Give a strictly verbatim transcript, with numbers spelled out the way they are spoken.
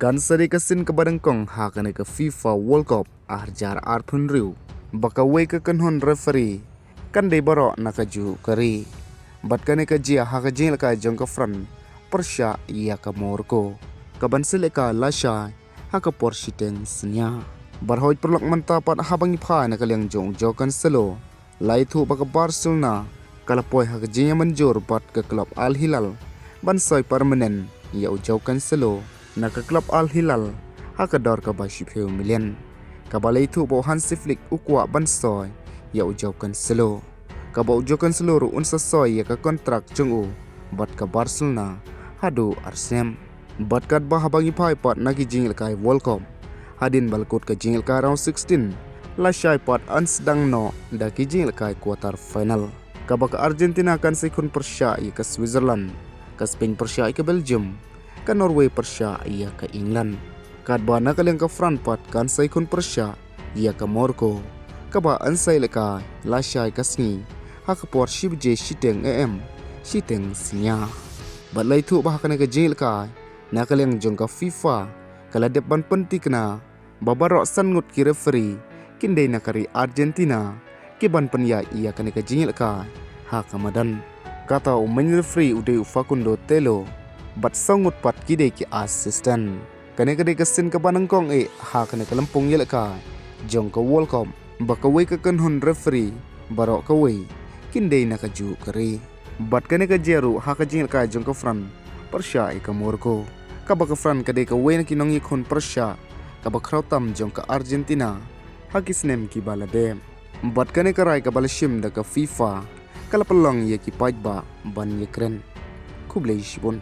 Kan sa dei ka sien kaba nyngkong ha kane ka FIFA World Cup ar hajar arphew hynriew ba kawei ka kynhun referee kan dei baroh na kajuh ka ri. Bad kane ka jia ha ka jingïalehkai jong ka France pyrshah ïa ka Morocco, kaban sa lehkai lashai ha ka por shiteng synñia. Bad hooid paralok, mynta pat haba ngi phai na ka liang jong u Joao Cancelo, la ïathuh ba ka Barcelona ka la poi ha ka jingïamynjur bad ka klub Al Hilal ban soi permanent ïa u Joao Cancelo na ka klub Al Hilal ha ka dor kaba shiphew million, kaba la ïathuh ba u Hansi Flick u kwah ban soi ïa u Joao Cancelo, kaba u Joao Cancelo ruh un sa soi ïa ka kontrak jong u bad ka Barcelona haduh ar snem. Bad katba haba ngi phai pat na ki jingïalehkai World Cup, hadien ba la kut ka jingïalehkai round sixteen, lashai pat yn sdang noh da ki jingïalehkai quarter final, kaba ka Argentina kan sa ïakhun pyrshah ïa ka Switzerland, ka Spain pyrshah ïa ka Belgium, ka Norway pyrshah ïa ka England. Katba na ka liang ka France pat kan sa ïakhun pyrshah ïa ka Morocco, kaba yn sa ïalehkai lashai ka sngi ha ka por shi baje shiteng A M, shiteng synñia. Bad la ïathuh ba ha kane ka jingïalehkai na ka liang jong ka FIFA ka la dep ban pynthikna ba baroh san ngut ki referee kin dei na ka ri Argentina ki ban pynïaid ïa kane ka jingïalehkai ha ka madan. Kata u main referee u dei u Facundo Tello, bad saw ngut pat ki dei ki assistant. Kane ka dei ka sien kaba nyngkong eh ha kane ka lympung ïalehkai jong ka World Cup ba kawei ka kynhun referee baroh kawei kin dei na kajuh ka ri. Bad kane ka jia ruh ha ka jingïalehkai jong ka France pyrshah ïa ka Morocco, kaba ka France ka dei kawei na ki nongïakhun pyrshah kaba khraw tam jong ka Argentina ha ki snem kiba la dep. Bad kane ka rai kaba la shim da ka FIFA ka la pynlong ïa ki paidbah ban ïakren. Khublei shibun.